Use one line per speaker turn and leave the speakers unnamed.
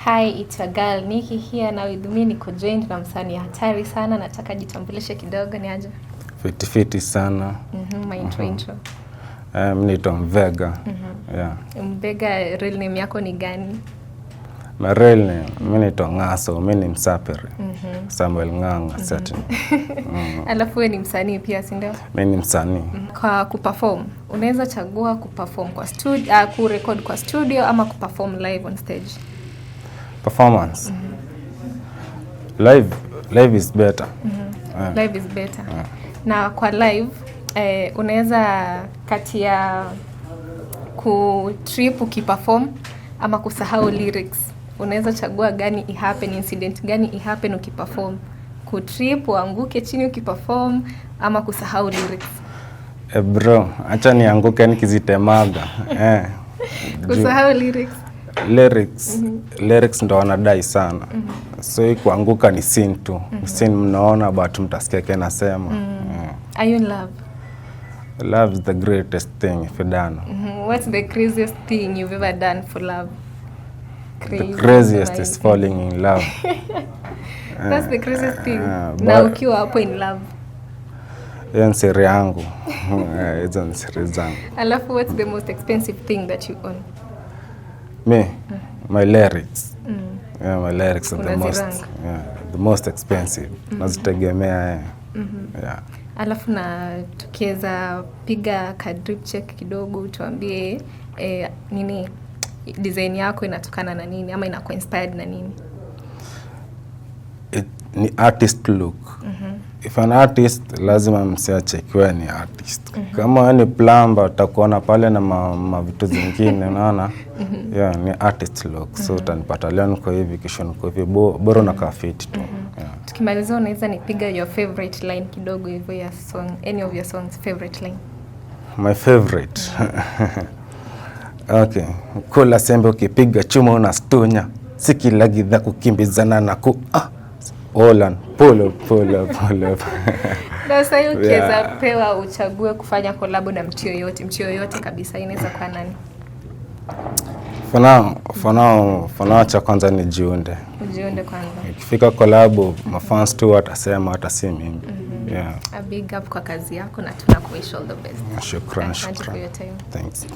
Hi, it's your girl Nikki here na with me niko joined na msanii hatari sana. Nataka jitambulishe kidogo, ni aje?
Fiti fiti sana.
My intro intro.
Mi naitwa Mvega. Yeah.
Mvega, real name yako ni gani?
My real name, mi naitwa Ng'aso, mi ni Msapere. Samuel Ng'ang'a certain.
Alafu wewe ni msanii pia, si ndio?
Mi ni msanii.
Kwa kuperform, unaweza chagua kuperform kwa studio, kurecord kwa studio ama kuperform live on stage?
Performance. Live, live is better. Yeah.
Live is better. Na kwa live unaweza kati ya kutrip ukiperform ama kusahau lyrics, unaweza chagua gani ihappen, incident gani ihappen ukiperform? Kutrip uanguke chini ukiperform ama kusahau lyrics?
Eh, bro, acha nianguke nikizitemaga.
Kusahau lyrics.
Lyrics ndo wanadai sana. So hii kuanguka ni scene tu. Scene mnaona, but mtasikia kile nasema.
Are you in love?
Love is the greatest thing, Fidano.
What's the craziest thing you've ever done for love?
The
Crazy,
craziest is
amazing.
Falling in love.
That's the craziest thing. Na ukiwa hapo in love?
Hiyo ni siri yangu. Hizo ni siri zangu.
Alafu what's the most expensive thing that you own?
Me, my lyrics. Yeah, my lyrics are the most,
Unazirank?
Yeah, the most expensive. Nazitegemea, eh. Yeah.
Alafu na tukiweza piga ka drip check kidogo, tuambie nini design yako inatokana na nini ama inakuwa inspired na nini?
Ni artist look. If an artist, lazima msiachekiwe ni artist. Kama wewe ni plumber, utakuona pale na ma vitu zingine, unaona? Yeah, ni artist look. So utanipata leo niko hivi, kesho niko hivi, bora unakaa fit tu. Yeah.
Tukimaliza, unaweza nipiga your favorite line kidogo hivyo ya song, any of your songs, favorite line?
My favorite. Okay. Kula sembe ukipiga chuma unastunya. Si kila gidha kukimbizana na ku ah. Olan, pull up, pull up, pull up.
Na sasa hiyo ukiweza pewa uchague kufanya collab na mtu yoyote, mtu yoyote kabisa, inaweza kuwa nani?
For now, cha kwanza ni jiunde.
Ujiunde kwanza.
Ikifika collab, mafans tu watasema, hata si mimi. Yeah.
A big up kwa kazi yako na tunakuwish all the best.
Shukran,
Asante for
shukran.
Your time.
Thanks.